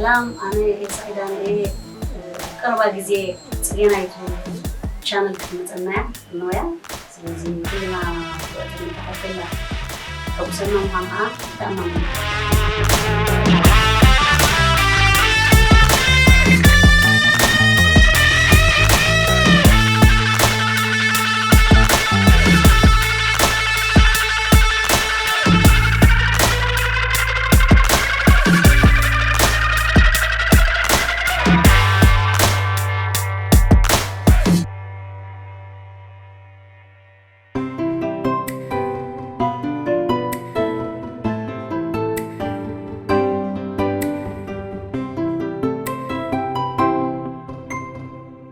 ሰላም፣ ኣነ ኤልሳ ኪዳነ እየ። ቀረባ ግዜ ጽጌና ዩቱብ ቻነል ክትመጸና እያ፣ ክንወያ። ስለዚ ኩልና ተኸተልና ተጉሰና ምዃንኣ ተኣማመን።